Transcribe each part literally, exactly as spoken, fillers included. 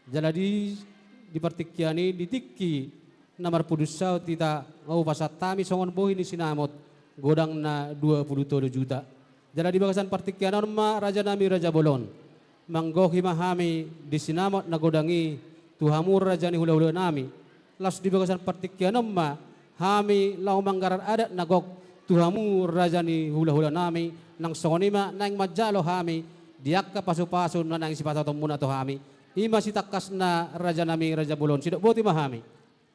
Jala di, di partingkian i, di tingki na marpudun saut hita, hupasahat hami songon bohi ni sinamot, godangna dua pulu tolu juta. Jala di bagasan partingkian on ma, raja nami, raja bolon, manggohi ma hami di sinamot na godang i tu hamu, raja ni hula-hula nami. Laos di bagasan partingkian on ma hami laho manggarar adat na gok tu hamu, raja ni hula-hula nami, nang songon i ma naeng manjalo hami di angka pasu-pasu na naeng sipasahatonmuna tu hami. I ma sitangkasna, raja nami, raja bolon, sidok boti ma hami.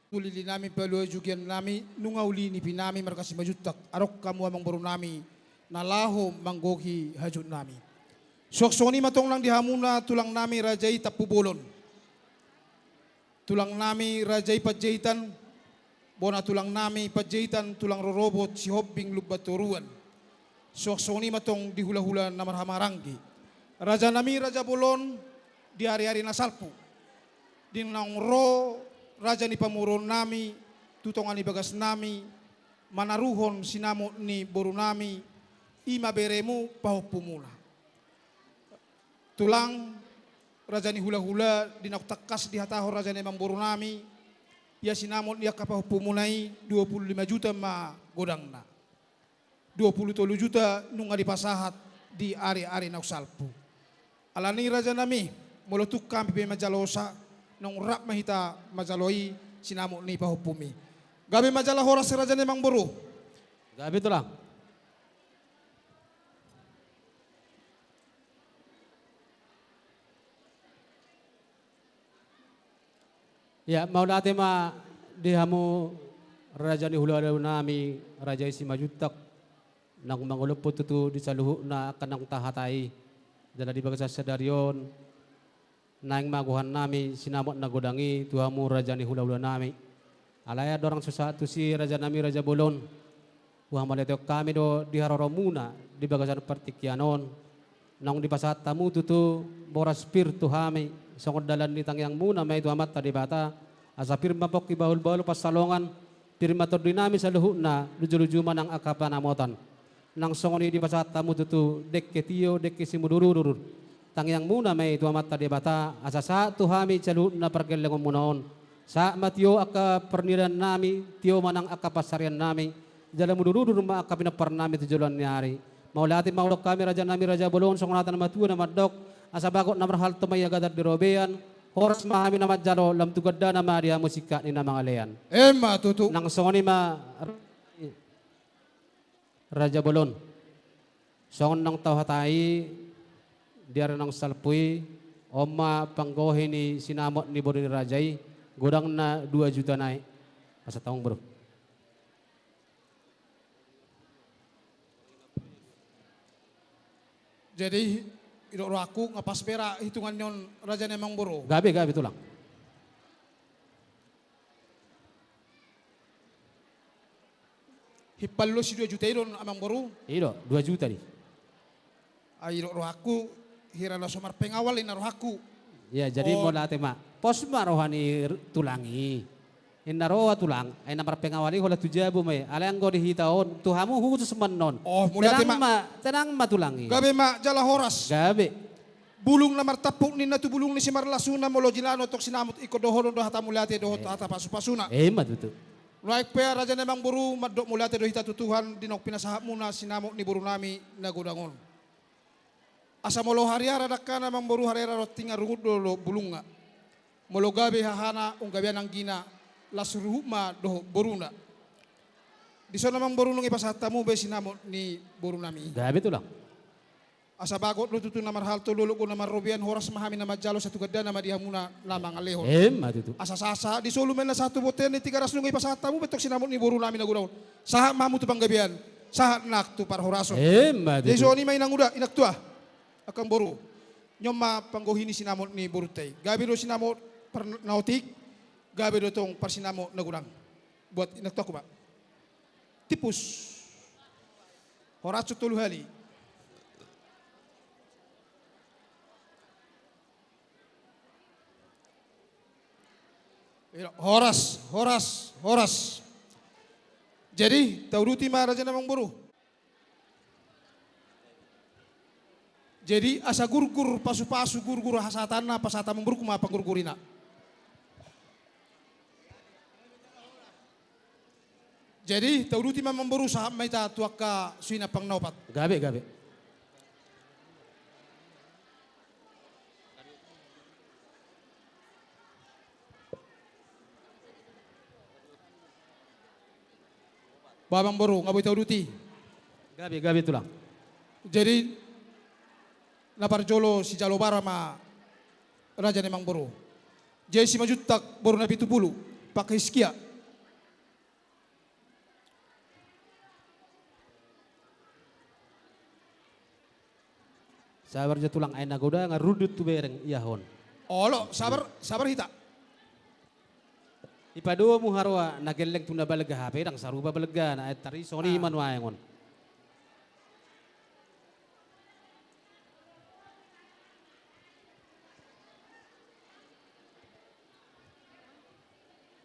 Uli nami, palua jugian nami, nunga uli nipi nami marga Simanjuntak, adong hamu amangboru nami na laho manggohi hajut nami. Suang songon i ma tong nang di hamuna tulang nami, raja i Tampubolon, tulang nami, raja i Panjaitan, bona tulang nami Panjaitan, tulang rorobot Sihombing Lumbantoruan. Suang songon i ma tong di hula-hula na marhahamaranggi, raja nami, raja bolon, di ari-ari na salpu, di naung ro raja ni pamoruon nami tu tonga ni bagas nami, manaruhon sinamot ni boru nami, i ma beremu pahompumuna. Tulang, raja ni hula-hula, di naung tangkas dihatahon raja ni amangboru nami, ia sinamot ni angka pahompumuna i dua pulu lima juta ma godangna. Dua pulu tolu juta nunga dipasahat di ari-ari naung salpu. Alani i, raja nami, molo tung hami pe manjalosa, naung rap ma hita manjalo i sinamot ni pahompum i. Gabe ma jala horas, raja ni amangboru. Gabe, tulang. Ia, mauliate ma di hamu, raja ni hula-hula nami, raja i Simanjuntak, naung mangolophon tutu di saluhutna angka naung tahatai. Jala di bagasan sadari on, naeng ma gohan nami sinamot na godang i tu hamu, raja ni hula-hula nami. Alai andorang so sahat tusi, raja nami, raja bolon, huhamauliateon hami do di haroromuna di bagasan partingkian on. Naung dipasahat hamu tutu boras pir tu hami, songon dalan ni tangiangmuna ma i tu Amanta Debata, asa pir ma pongki bahul-bahul pansalongan, pir ma tondi nami saluhutna, luju-luju ma nang angka panamotan. Nang songon i dipasahat hamu tutu dengke tio, dengke simudur-udur. Tangiangmuna ma i tu Amanta Debata, asa sahat tu hami saluhutna pargellengonmuna on. Sahat ma tio angka parnidaannami, tio ma nang angka pansariannami, jala mudur-udur ma angka pinompar nami tu joloan ni ari. Mauliate ma hudok hami, raja nami, raja bolon, songon hata ni natuatua na mandok, asa bagot na marhalto ma i agatan di robean, horas ma hami na manjalo, lam tu gandana ma di hamu singkat ni na mangalean. Emma tutu. Nang songon i ma, raja bolon. Songon naung tahatai di ari naung salpu i, on ma panggohi ni sinamot ni boru ni raja i, godangna dua juta nai. Pasahat hamu, boru. Jadi, didok rohangku, nga pas be ra hitungan ni on, raja ni amangboru. Gabe, gabe, tulang. Himpal do si dua juta i do, amangboru? I do, dua juta di. Ai didok rohangku, hira na so marpengawal inna rohangku. Ia, jadi, oh, mauliate ma. Pos ma roha ni r-, tulang i. Inna roha tulang, ai na marpengawal i holan tu jabu ma i. Alai anggo di hita on, tu hamu khusus ma annon. Oh, mauliate ma. Tenang ma, tenang ma tulang i. Gabe ma jala horas. Gabe. Bulung na martampuk ninna tu bulung ni simarlasuna, molo jinalo tong sinamot ingkon dohonon do hata mauliate dohot hata pasupasuna. Emma tutu. Nuaeng pe, raja ni amangboru, mandok mauliate do hita tu Tuhan di naung pinasahatmuna sinamot ni boru nami na godang on. Asa molo hariara dangkana, amangboru, hariara ronting arungut do, do bulungna. Molo gabe hahana, umgabean anggina, las ruhut ma dohot boruna. Dison, amangboru, nunga dipasahat hamu be sinamot ni boru nami. Gabe, tulang. Asa bagot do tutu na marhalto, lolot do na marrobean, horas ma hami na manjalo, sahat tu gandana ma di hamuna na mangalehon. Emma tutu. Asa sahat-sahat di solu ma inna sahat tu bontean ni Tigaras, nunga dipasahat hamu be tong sinamot ni boru nami na godang on. Sahat ma hamu tu panggabean, sahat nang tu parhorason. Emma tutu. Jadi songon i ma, inang uda, inang tua, angka amangboru. On ma panggohi ni sinamot ni borunta i. Gabe do sinamot par-, na otik, gabe do tong parsinamot na godang. Buat inang tuaku ma. Timpus. Horas tolu hali. Horas, horas, horas. Jadi, tauduti ma, raja ni amangboru. Jadi asa gurgur pasupasu, gurgur hasahatanna, pasahat amangborungku ma panggurgurina. Jadi tauduti ma amangboru, sahat ma hita tu angka suhi nampang na opat. Gabe, gabe. Ba amangboru, nga boi tauduti? Gabe, gabe tulang. Jadi na parjolo sijalo bara ma raja ni amangboru. Jadi Simanjuntak boru Napitupulu, Pak Hiskia. Sabar jo tulang, ai na godang nga rundut tu bereng ia on. Olo, sabar, sabar hita. Ipadomu haroa na gelleng tu na balga, hape ndang sarupa balgana, ai tari songon i ma nuaeng on.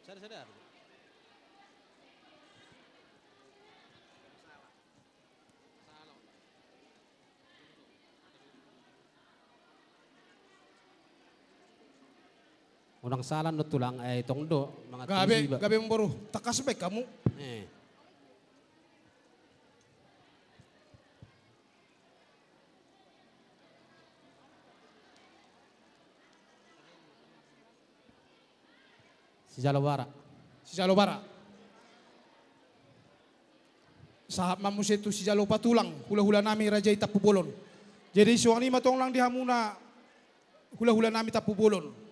Sada, sada. Unang sala do tulang, ai tong do mangantusi iba. Gabe, gabe amangboru, tangkas baen hamu. Eh. Sijalo bara. Sijalo bara. Sahat ma muse tu sijalo patulang, hulahulanami raja i Tampubolon. Jadi suang i ma tulang di hamuna hulahulanami Tampubolon,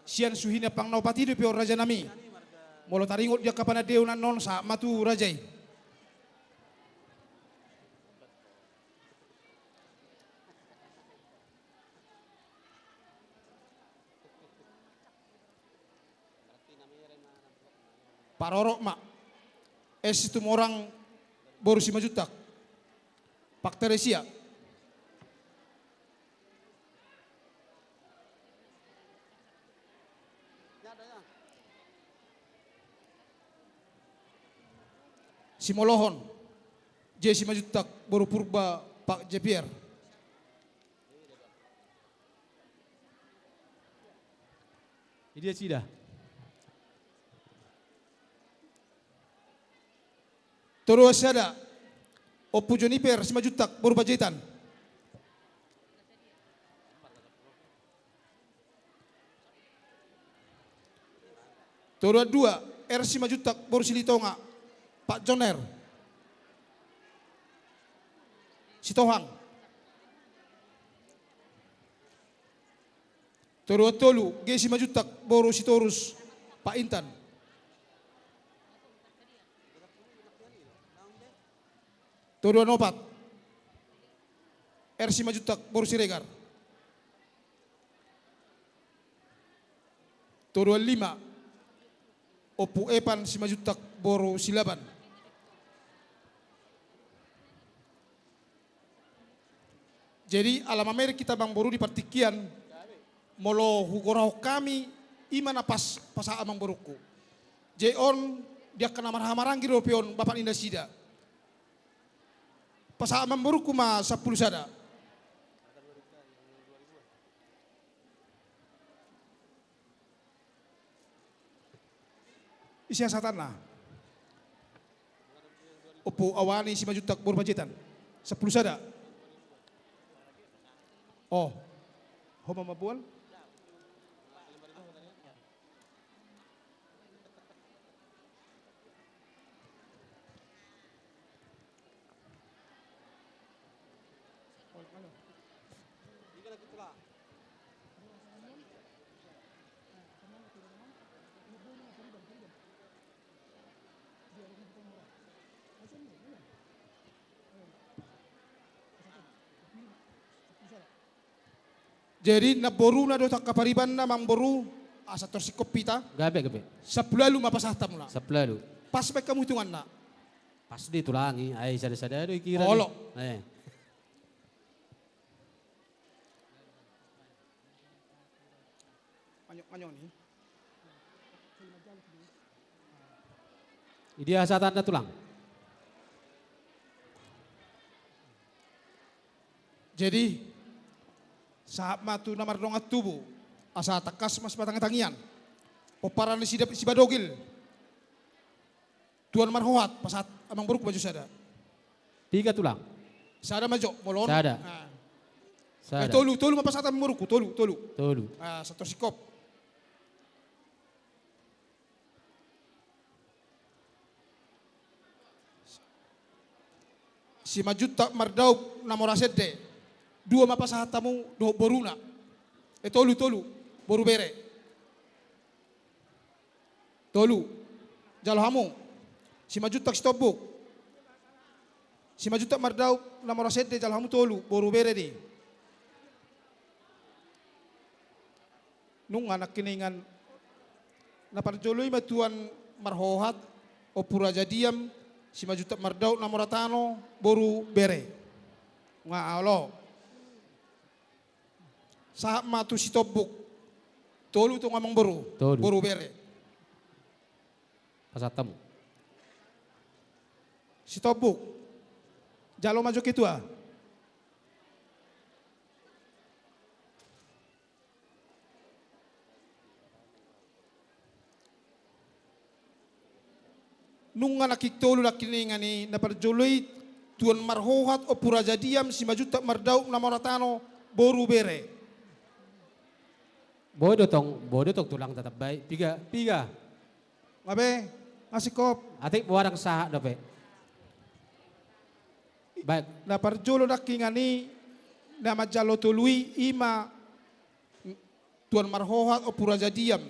sian suhi nampang na opat i dope on rajanami. Molo taringot di angka panandaion annon, sahat ma tu raja i. Parorot ma. Es Situmorang boru Simanjuntak, Pak Teresia. Simolohon, J Simanjuntak boru Purba, Pak Jepier. Idia sida. Todoan sada, Ompu Joniper Simanjuntak boru Panjaitan. Todoan dua, R Simanjuntak boru Silitonga, Pak Joner Sitohang. Todoan tolu, G Simanjuntak boru Sitorus, Pak Intan. Todoan opat, R Simanjuntak boru Siregar. Todoan lima, Ompu Epan Simanjuntak boru Silaban. Jadi ala mamereng hita amangboru di partingkian, molo hugorahon hami, i ma na pas pasahat amangborungku. Jadi on di angka na marhahamaranggi dope on bapak ni nasida. Pasahat amangborungku ma sampulu sada. Ise hasahatanna? Ompu Awani Simanjuntak boru Panjaitan. Sampulu sada. Oh. Ho ma mamboan? Jadi namboruna dohot angka paribanna amangboru, asa tor singkop hita. Gabe, gabe. Sampulu ualu ma pasahat hamuna. Sampulu ualu. Pas baen hamu hitunganna. Pas do i tulang i, ai sada-sada do i kira. Olo. Eh. Manyo-, manyoni. Idia hasahatanna tulang? Jadi Sahat ma tu na mardongan tubu, asa tangkas ma sipatangitangian. Pomparan ni si Dap-, si Badogil. Tuan Marhohat, pasahat amangboruku ma jo sada. Piga tulang? Sada ma jo, molo on. Sada. Ah. Sada. Eh, tolu, tolu ma pasahat amangboruku, tolu, tolu. Tolu. Ah, sator singkop. Simanjuntak Mardaup na mora sende. Dua ma pasahat hamu dohot boruna. Eh, tolu, tolu. Boru bere. Tolu. Jalo hamu. Simanjuntak Sitombuk. Simanjuntak Mardaup na mora sende, jalo hamu tolu. Boru bere do i. Nunga nangkiningan. Na parjolo i ma Tuan Marhohat, Ompu Raja Diam, Simanjuntak Mardaup na mora tano, boru bere. Nga olo. Sahat ma tu Sitombuk. Tolu tong amangboru. Tolu. Boru bere. Pasahat hamu. Sitombuk. Jalo ma jo ketua. Nunga nangkin tolu nangkiningan i, na parjolo i Tuan Marhohat, Ompu Raja Diam, Simanjuntak Mardaup na mora tano, boru bere. Boi do tong, boi do tong tulang, tetap baik. Piga, piga. Nga be, nga singkop. Atik boarang sahat dope. Baik. Na parjolo nangkiningan i, na manjalo tolu i, i ma Tuan Marhohat, Ompu Raja Diam.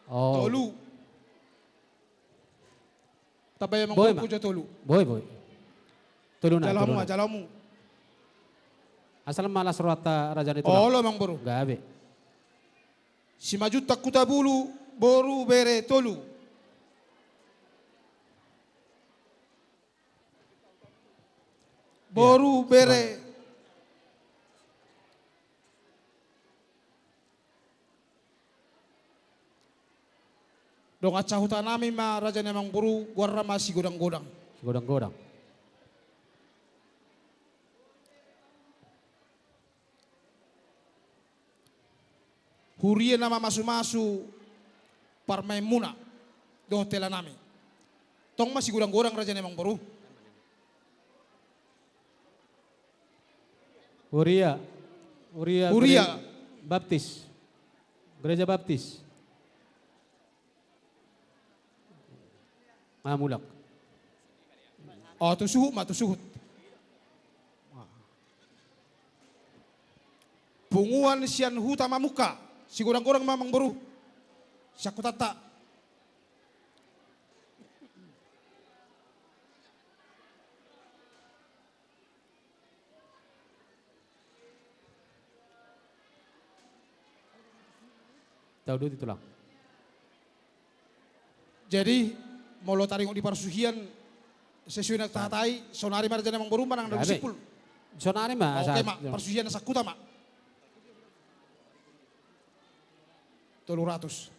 Oh. Tolu. Tambai amangboruku jo tolu. Boi, boi. Tolu na, jalo hamu, tolu na. Jalo hamu. Asal ma las rohanta raja ni tulang. Olo amangboru. Gabe. Simanjuntak Hutabulu, boru bere tolu. Boru bere. Dongan sahutanami ma raja ni amangboru, goarna ma Sigodang-godang. Sigodang-godang. Huria na mamasu-masu parumaenmuna dohot helanami. Tong ma Sigodang-godang raja ni amangboru. Huria. Huria. Huria. Gere-, Baptis. Gereja Baptis. Nga mulak. Oh, tu suhut ma, tu suhut. Punguan sian Huta Mamungka, Sigodang-godang ma amangboru. Sian hutanta. Tau do di tulang. Jadi, molo taringot di parsuhian, sesuai na tahatai, sonari ma raja ni amangboru manang na disimpul. Sonari ma. Oke ma, parsuhian na sangkuta ma. Tolu ratus.